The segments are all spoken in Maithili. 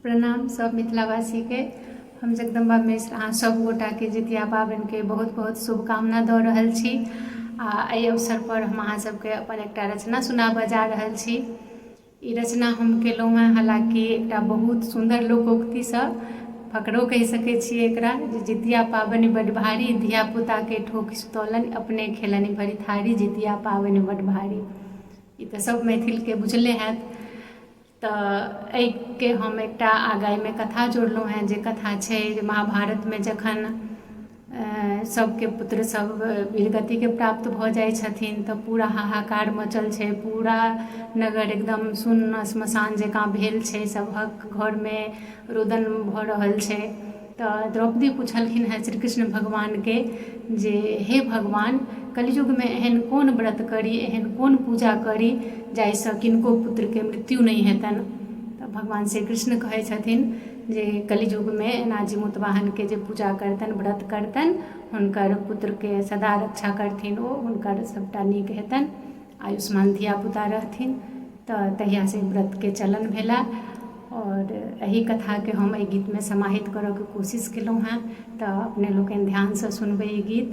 प्रणाम सब मिथिलावासीके। हम जगदम्बा मिश्र अहाँ सब गोटाके जितिया पाबनिके बहुत बहुत शुभकामना दऽ रहल छी आ एहि अवसरपर हम अहाँ सबके अपन एकटा रचना सुनाबऽ जा रहल छी। ई रचना हम केलहुँ हेँ, हालाँकि एकटा बहुत सुन्दर लोकोक्तिसँ फकरो कहि सकै छियै एकरा जे जितिया पाबनि बड्ड भारी, धियापुताके ठोकि सुतौलनि अपने खेलनि भरि थारी, जितिया पाबनि बड्ड भारी। ई तऽ सब मैथिलके बुझले हैत। तऽ एहिके हम एकटा आगाँ एहिमे कथा जोड़लहुँ हेँ, जे कथा छै जे महाभारतमे जखन सभके पुत्रसभ वीरगतिके प्राप्त भऽ जाइ छथिन तऽ पूरा हाहाकार मचल छै, पूरा नगर एकदम सुन्न श्मशान जकाँ भेल छै, सभक घरमे रुदन भऽ रहल छै। तऽ द्रौपदी पुछलखिन हेँ श्री कृष्ण भगवानके जे हे भगवान, कलियुगमे एहन कोन व्रत करी, एहन कोन पूजा करी जाहिसँ किनको पुत्रके मृत्यु नहि हेतनि? तऽ भगवान श्री कृष्ण कहै छथिन जे कलियुगमे एना जीमूतवाहनके जे पूजा करतनि, व्रत करतनि, हुनकर पुत्रके सदा रक्षा करथिन, ओ हुनकर सभटा नीक हेतनि, आयुष्मान धियापुता रहथिन। तऽ तहियासँ व्रतके चलन भेला आओर एहि कथाके हम एहि गीतमे समाहित करऽके कोशिश केलहुँ हेँ। तऽ अपने लोकनि ध्यानसँ सुनबै ई गीत।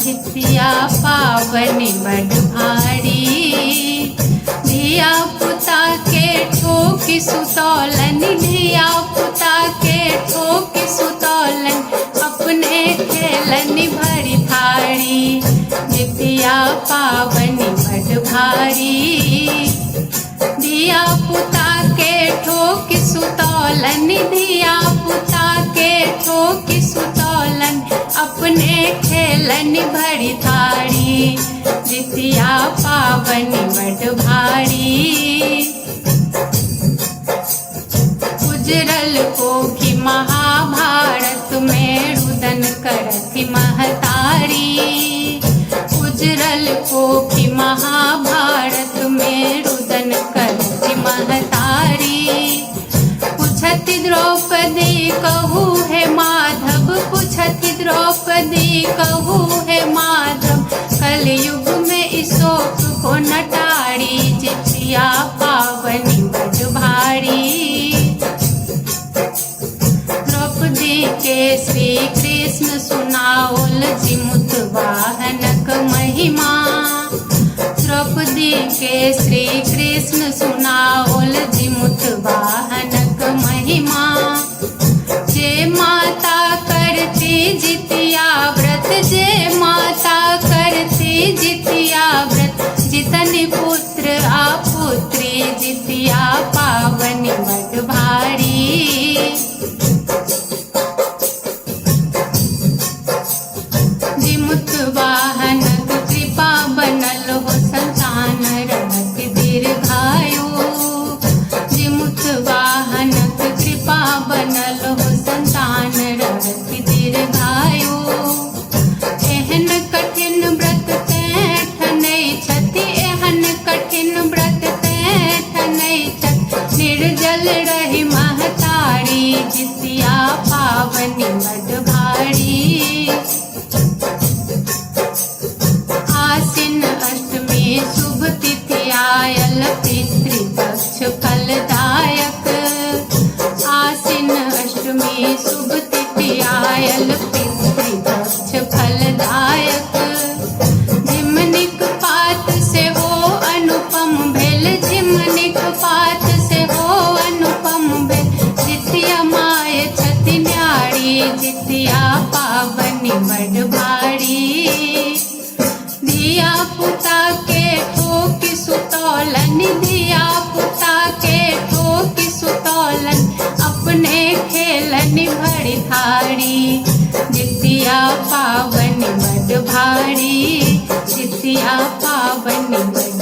जितिया पाबनि बड भारी, धिया पुता के ठोकि सुतौलनि, धिया पुता के ठोकि सुतौलनि, अपने खेलनि भरि थारी, जितिया पाबनि बड भारी। धिया पुता के ठोकि सुतौलनि, धिया पुता के ठोकि सुतौलनि, अपने खेलनि भरि थारी, जितिया पाबनि बड भारी। उजरल कोखि महाभारत में रुदन करथि महतारी, उजरल कोखि महाभारत में रुदन करथि महतारी। पूछति द्रौपदी कहू हे माधव, पूछति द्रौपदी कहू हे माधव, कलयुग में ई शोक को नटारी, जितिया पावनि बड भारी। द्रौपदी के श्री कृष्ण सुनाओल जिमुत वाहनक महिमा, द्रौपदी के श्री कृष्ण सुनाओल जिमुत वाहनक महिमा। जे माता करती जितिया व्रत, जे माता करती जितिया व्रत, जितनि पुत्र आ पुत्री, जितिया पावनि बड भारी। जिमुत वाहनक कृपा बनल हो संतान रहत दीर्घायु, जिमुत वाहनक कृपा बनल हो संतान रहत दीर्घायु। एहन कठिन व्रत तेँ ठनै छथि, एहन कठिन व्रत तेँ ठनै छथि, निर्जल रहि महतारी, जितिया पावनि बड भारी। आसिन अष्टमी शुभ तिथि आयल पितृपक्ष फलदायक, आसिन अष्टमी शुभ तिथि आयल पितृपक्ष फलदायक। झिमनिक पात सेहो अनुपम भेल, झिमनिक पात सेहो अनुपम भेल, जितिया माय छथि न्यारी, जितिया पावनि बड भारी। धिया पुता के ठोकि सुतौलनि, धिया पुता के ठोकि सुतौलनि, अपने खेलनि भरि थारी, जितिया पावनि बड भारी, जितिया पावनि बड